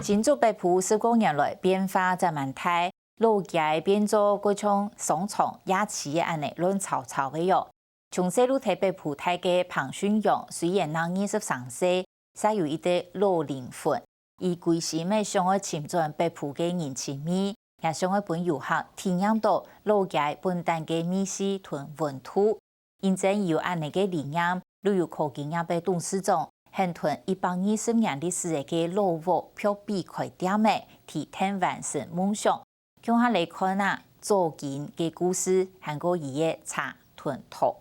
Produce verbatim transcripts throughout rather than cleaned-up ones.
新竹北埔十過年來變化真蠻大，老街變做過像商場、夜市恁呢亂糟糟个樣。從細就在北埔大个彭順陽，雖然正二十三歲，煞有一垤老靈魂。佢歸心个想愛尋轉北埔个人情味，也想愛分遊客體驗到老街本旦个味緒同溫度。 因正有恁呢个理念，旅遊科技業个董事長，肯同一百二十年歷史个老屋拍拚開店仔，提前完成夢想。共下來看啊，做金个故事，還過佢个茶同土。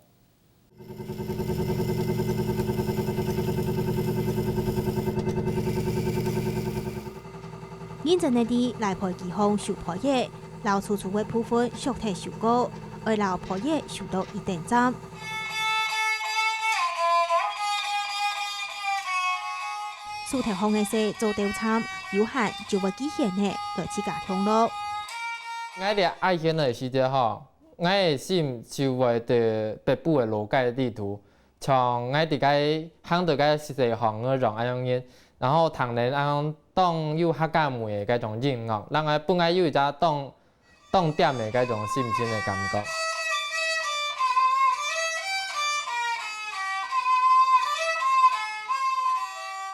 認真个在泥坯基項收坯仔，摎粗粗个部分削忒收過，愛摎坯仔收到一等站。手頭項个事做到站，有閒就會寄錢仔來自家享樂。𠊎這愛錢个時節吼，𠊎个心就會在北埔个老街裡肚， 像𠊎在該行到該細巷仔樣恁樣，然後聽等恁樣當有客家味个該種音樂，然後分𠊎有一隻當當恬个該種心情个感覺。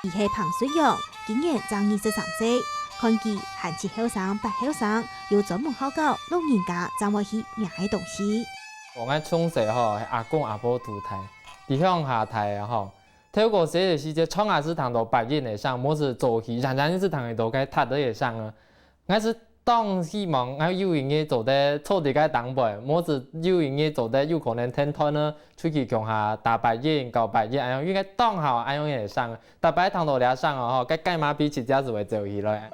佢係彭順陽，今年正二十三歲，看佢還盡後生，八後生，有專門好搞老人家正會去摸个東西。𠊎從細吼，係阿公阿婆渡大， 在鄉下大个吼，頭過細个時節，常下就聽到揹音个聲，無就做戲，常常就聽到該踢仔个聲啊。𠊎就當希望𠊎有一日做得坐在該頂背，無就有一日做得有可能跈團仔，出去共下打揹音、搞揹音，恁樣應該當好恁樣个聲。逐擺聽到這聲啊吼，該雞嫲皮直接就會走起來。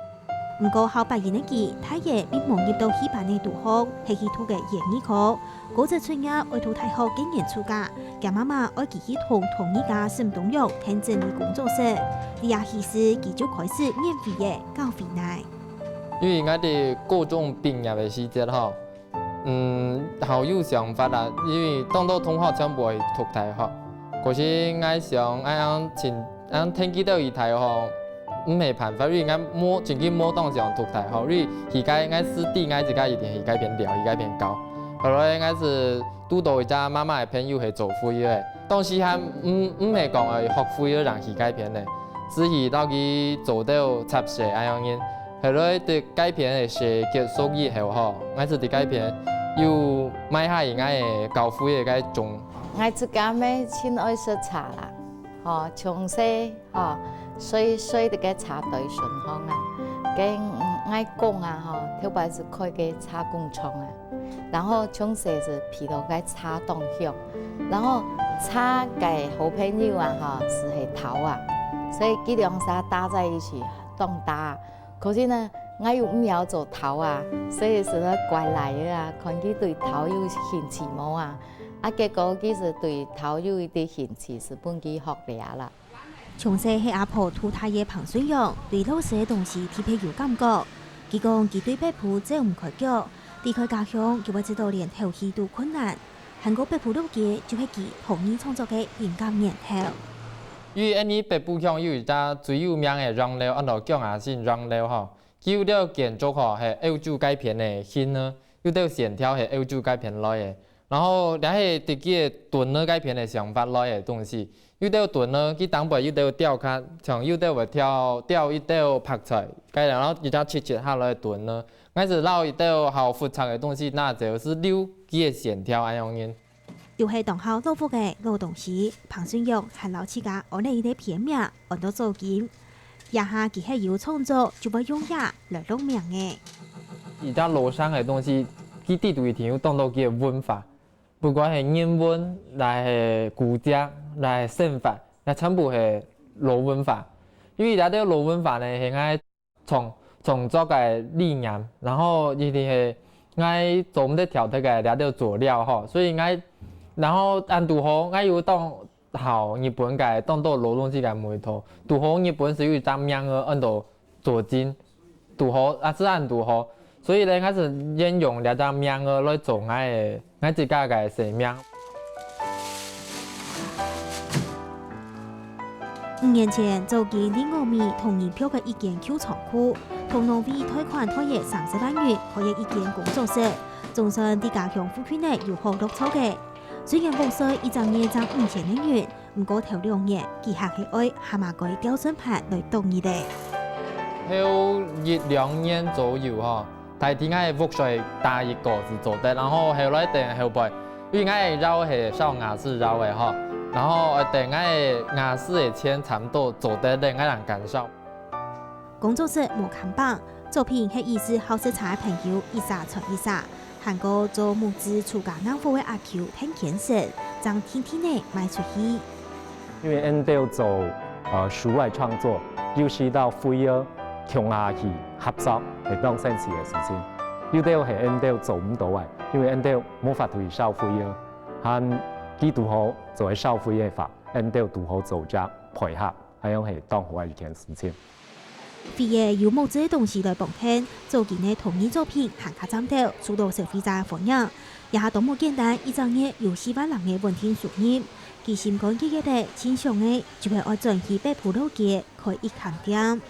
毋過好揹音个佢，大學並無入到戲班个肚項，係去讀个演藝科。 高職出業愛讀大學个年暑假，厥媽媽愛佢去同同義家沈東陽跈整理工作室。這下其實佢就開始研究仔搞回來。因為𠊎在高中畢業个時節吼，嗯，好有想法啦，因為當多同學全部去讀大學，可是𠊎想，恁樣盡，恁樣跈佢兜去大學，毋係辦法，因為𠊎無，正經無當想讀大學，因為去該𠊎師弟𠊎自家一定去該片尞，去該片搞。 後來𠊎就堵到一隻媽媽个朋友係做會仔，當時還毋，毋係講愛學會仔正去該片呢，只係摎佢做到插事恁樣人。後來在該片个事結束以後吼，𠊎就在該片又買下𠊎个教會个該種。𠊎自家乜盡愛食茶啦，吼，從細 吼，睡，睡在該茶堆脣項啊，該，嗯，𠊎公啊，吼，頭擺就開个茶工廠啊，然後從細就鼻到該茶當香，然後茶个好朋友啊，吼，就係頭啊，所以佢兩儕打在一起當搭啊。可是呢，𠊎又毋曉做頭啊，所以就係乖倈仔啊，看佢對頭有興趣無啊，啊，結果佢就對頭有一點興趣，就分佢學了啦。 從細係阿婆渡大个彭順陽，對老式个東西特別有感覺。佢講佢對北埔走毋開腳，離開家鄉就會知道連頭去都困難。還過北埔老街就係佢創意創作个靈感源頭。因為𠊎俚北埔鄉有一隻最有名个洋樓，安到姜阿新洋樓吼，佢有兜建築吼係歐洲該片个形呢，有兜線條係歐洲該片來个。 然後這係對佢个墩仔該片个想法來个東西。有兜墩仔，佢頂背有兜雕刻，像有兜會雕，雕一兜白菜，該然後一隻切切下來个墩仔。𠊎就摎一兜好複雜个東西拿走，就留佢个線條恁樣形。又係當好老屋个老東西，彭順陽還摎自家安了一個別名，安到做金。這下佢係有創作，就會用這來落名个。一隻老城个東西，佢底肚一定有當多佢个文化。 不管係人文，來係古蹟，來係生活，該全部係老文化。因為這兜老文化呢，係𠊎創，創作个理念，然後一定係𠊎做毋得跳脱个這兜佐料吼，所以𠊎，然後恁堵好，𠊎又當好日本个當多老東西个味道，堵好日本就有一隻名仔安到 做金，堵好，啊，自然堵好。所以呢，𠊎就沿用這隻名仔來做𠊎个，𠊎自家个生命。五年前，做金利我米同仁票个一間舊倉庫，同農會貸款大約三十萬元，開業一間工作室，總算在家鄉附近个有好落腳个。雖然屋稅一隻月正五千个銀，毋過頭兩年，佢還係愛喊阿哥調算盤來度日个。頭一兩年左右吼，大體𠊎个屋稅打一個係做得，然後後來等後背，因為𠊎个窯係燒瓦斯窯个吼，然後等𠊎个瓦斯个錢差不多做得了，𠊎正敢燒。工作室無看板，作品係一時好食茶个朋友一儕傳一儕，還過做木製廚家硬貨个阿舅聽見時，正定定仔賣出去。因為𠊎兜做呃書个創作，有時到會議共下去合作，係當生趣个事情。有兜係𠊎兜做毋到个，因為𠊎兜無法度去燒會議，還佢堵好做个燒會議法，𠊎兜堵好做隻配合，恁樣係當好个一件事情。 為了有木質个東西來傍天，做金个陶藝作品還較嶄兜，受到消費者个歡迎。這下當無簡單，一隻月有四萬零个穩定收入。佢心肝結結个，盡想个就係愛轉去北埔老街開一間店。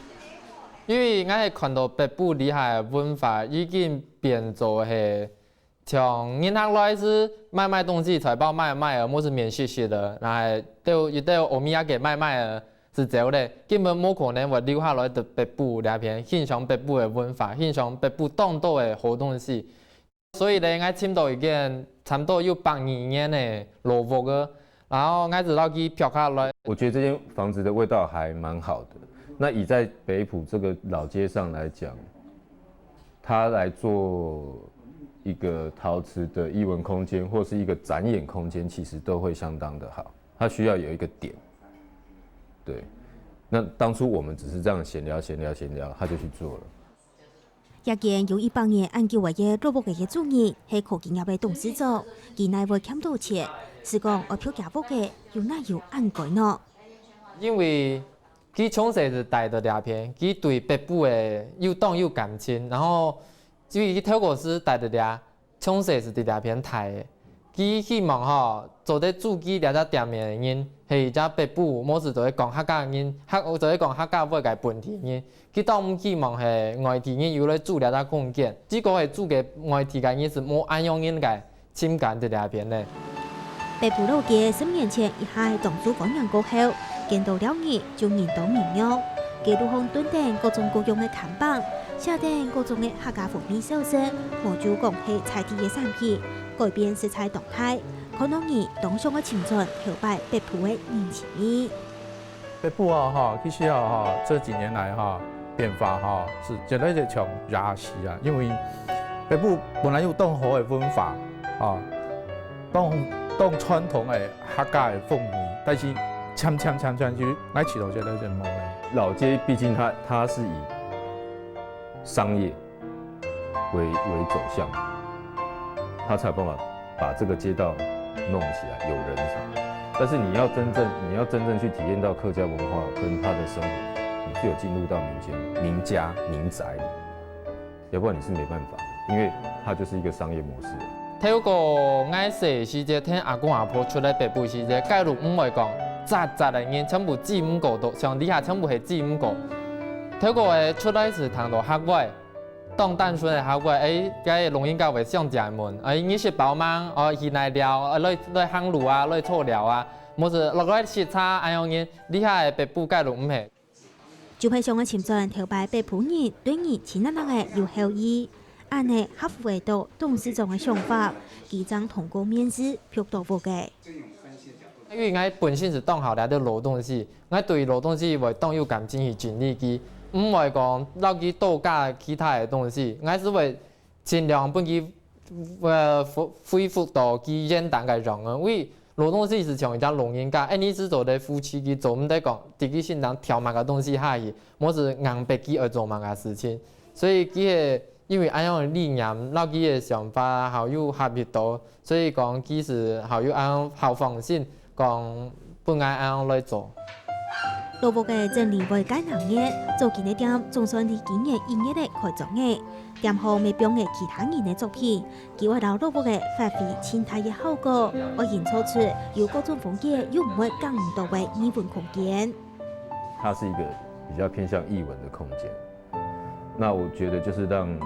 因為𠊎係看到北埔這下个文化已經變做係 像人客來係買買東西，菜包買買个，無係面食食个，然後兜一兜歐米亞个買買个係走咧，根本無可能會留下來在北埔這片，欣賞北埔个文化，欣賞北埔當多个好東西。所以咧，𠊎尋到一間差不多有百二年个老屋个，然後𠊎就摎佢拍下來。我覺得這間房子的味道還蠻好的。那以在北埔這個老街上來講，它來做一個陶瓷的藝文空間，或是一個展演空間，其實都會相當的好。它需要有一個點，對。那當初我們只是這樣閒聊、閒聊、閒聊，他就去做了。這間有一百年恁久个老屋个主人係科技業个董事長，佢哪會儉到錢，係講愛拍厥屋个又哪有恁該呢？因為佢從細就戴到這片，佢對北埔个有當有感情，然後因為佢頭過係戴到這， 從細就在這片大个。佢希望吼，做得主佢這隻店个人，係一隻北埔，無係做得講客家人，客，做得講客家話个本地人。佢當毋希望係外地人又來租這隻空間。如果係租个外地个人，係無恁樣人个親近在這片呢。 北埔老街十年前一下當受歡迎過後，見到了日就人多人仰。街路項墩等各種各樣个看板，寫等各種个客家風味小食，無就講係在地个產品，改變實在當大。看到人當想愛尋轉頭擺北埔个人情味。 北埔啊，吼，其實啊，吼，這幾年來哈，變化哈，係越來越像夜市啊，因為北埔本來有當好个文化，吼，當，當傳統个客家个風味，但是漸漸漸漸就來試到越來越無了。老街畢竟它，它是以商業 為，為走向，它才有辦法把這個街道弄起來有人潮。但是你要真正，你要真正去體驗到客家文化跟它的生活，你只有進入到民間、民家、民宅裡，要不然你是沒辦法的，因為它就是一個商業模式。頭過𠊎細時節，跈阿公阿婆出來北埔時節，街路毋會講，扎扎个人全部擠毋過，都像這下全部係擠毋過。頭過个出來係聽到客話， 當單純个客話，欸，該老人家會上前問，欸，你食飽吂？哦，去哪尞？哦，來，來行路啊，來坐尞啊，無係落來食茶，恁樣人，這下个北埔街路毋係。就係想愛尋轉頭擺北埔人對人親熱熱个有好意，恁呢合乎得到董事長个想法，佢正通過面試拍到屋个。 因為𠊎本身係當好這兜老東西，𠊎對老東西會當有感情去整理佢，毋會講摎佢多加其他个東西。𠊎係會盡量分佢，呃，恢，恢復到佢原旦个樣啊。因為老東西係像一隻老人家，恁呢係做得扶持佢，做毋得講，直接性當挑麼个東西下去，無係硬逼佢愛做麼个事情。所以佢个 因為恁樣个理念，摎佢个想法還有合一到，所以講佢係還有恁樣好放心，講分𠊎恁樣來做。老屋个整理會該兩日，做金个店總算在今年一月个開張个。店項乜放了其他人个作品，佢會摎老屋个發揮盡大个效果，愛營造出有各種風格又毋會䀴毋到个藝文空間。它是一个比较偏向艺文的空间。那我觉得就是让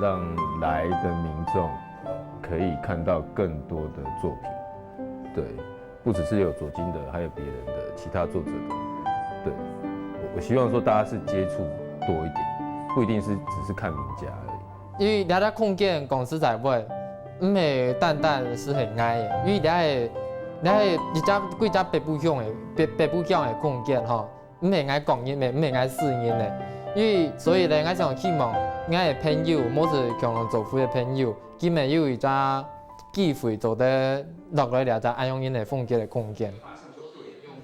让来的民众可以看到更多的作品，对，不只是有左京的，还有别人的其他作者的，对，我我希望说大家是接触多一点，不一定是只是看名家而已。因为这个空间讲实在话，毋系单单是很矮个，因为这个这个一只几只北部乡个北北部乡个空间吼，毋系爱讲人个，毋系爱死人个。因为所以咧，我想希望我个朋友，无是共同做伙个朋友，佢们有一只机会做得落来了解恁样个风格个空间。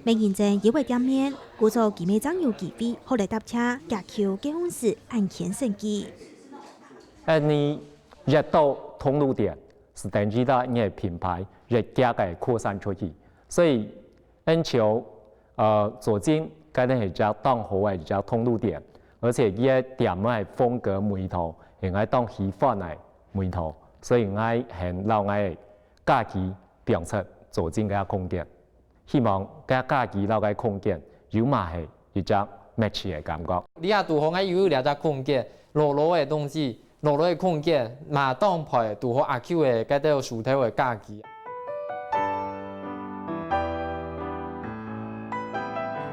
美人珍有个店面，故所佢乜正有机会好来搭車，解救个公司安全生计。恁呢，越多通路店，是等于到你个品牌越加个扩散出去。所以，恁就呃，左京个呢係只当好个一只通路店，而且佢个店个风格味道，係𠊎当喜欢个味道，所以𠊎很让𠊎个家己变成左京个空间。希望个家己落个空间，有嘛係一只match个感觉。你也堵好个有了只空间，老老个东西，老老个空间，嘛当配堵好阿舅个个兜熟透个家己。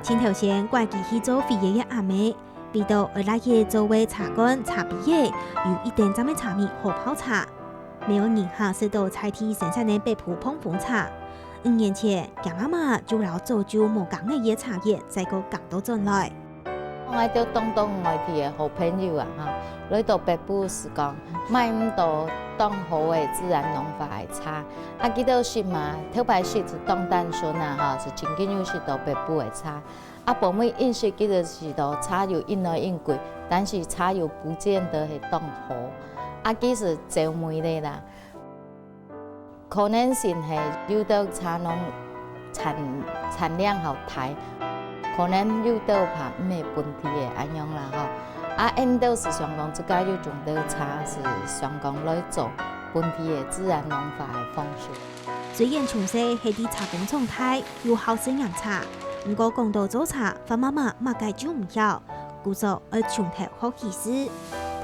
前头先挂机去做飞个个阿妹，为到爱来个做位茶馆茶杯个，有一点站个茶米好泡茶。没有人客食到在地生产个北埔膨风茶。五年前，佢妈妈就老早就无讲个个茶叶，再个讲到转来。 𠊎兜当多外地个好朋友啊，哈，來到北部係講買毋到當好个自然農法个茶。啊，佢兜食嘛，頭擺食係當單純啊，哈，係真緊有食到北部个茶。啊，後尾認識佢兜係到茶又越來越貴，但是茶又毋見得係當好。啊，其實走霉个啦。 可能性係有兜茶農產產量較大，可能有兜怕毋係本地个恁樣啦吼。啊，𠊎兜係想講，自家有種兜茶係想講來做本地个自然農法个方式。雖然從細係在茶工長大，又好食飲茶，毋過講到做茶，范媽媽麼个就毋曉。 故所愛從頭學起事。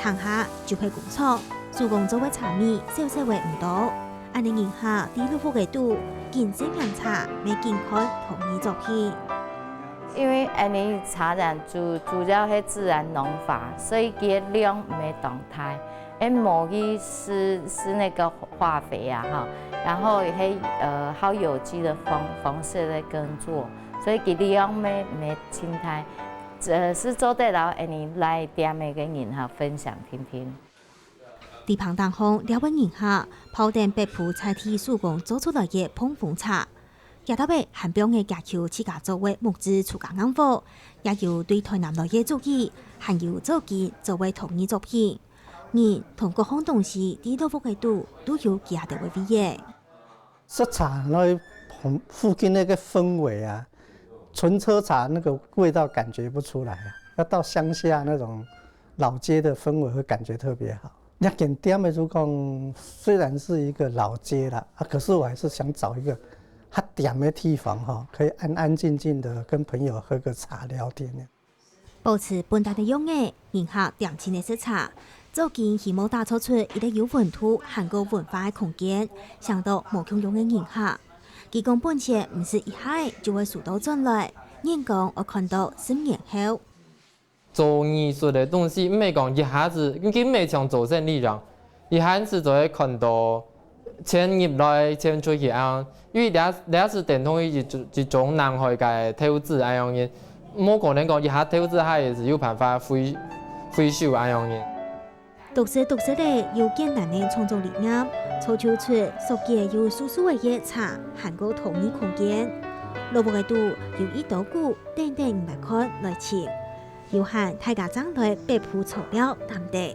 聽下就係工廠，手工做个茶米，少少个毋多。恁呢人客在老屋个肚，緊食飲茶，乜緊看陶藝作品。因為恁呢茶園主主要係自然農法，所以佢个量毋會當大，也無去施施那個化肥啊哈，然後係呃好有機的方方式來耕作，所以佢量乜乜盡大。 呃，係做得摎𠊎俚來店个个人客分享聽聽。在棚頂項，這位人客泡等北埔在地手工做出來个膨風茶。這搭仔還放个家舅自家做个木質自家硬鑊，也有對台南來个足跡，還有做緊做个陶藝作品。人同各項東西在老屋个肚都有佢兜个位仔。 色茶那附近那个氛围啊，纯喝茶那个味道感觉不出来啊，要到乡下那种老街的氛围会感觉特别好。那间店的就讲，虽然是一个老街啦，啊，可是我还是想找一个较恬的地方哈，可以安安静静的跟朋友喝个茶聊天。 保持本地个樣仔，迎合當前个時差，做緊希望打造出一個有溫度、還過文化个空間，嚐到無共樣个人客。佢講本錢毋使一下就會收到轉來，人講愛看到十年後。做藝術个東西，毋係講一下子，佢毋係像做生理樣，一下子就會看到 錢入來錢出去恁，因為這這係等同於一一種南海个投資恁樣个，無可能講一下投資下也係有辦法回回收恁樣个。讀書讀書个有簡單个創作理念，造就出屬於有叔叔个夜茶，還過童年空間。老屋个肚有一道鼓，等等來看來尋。有閒大家正來北埔坐尞談得。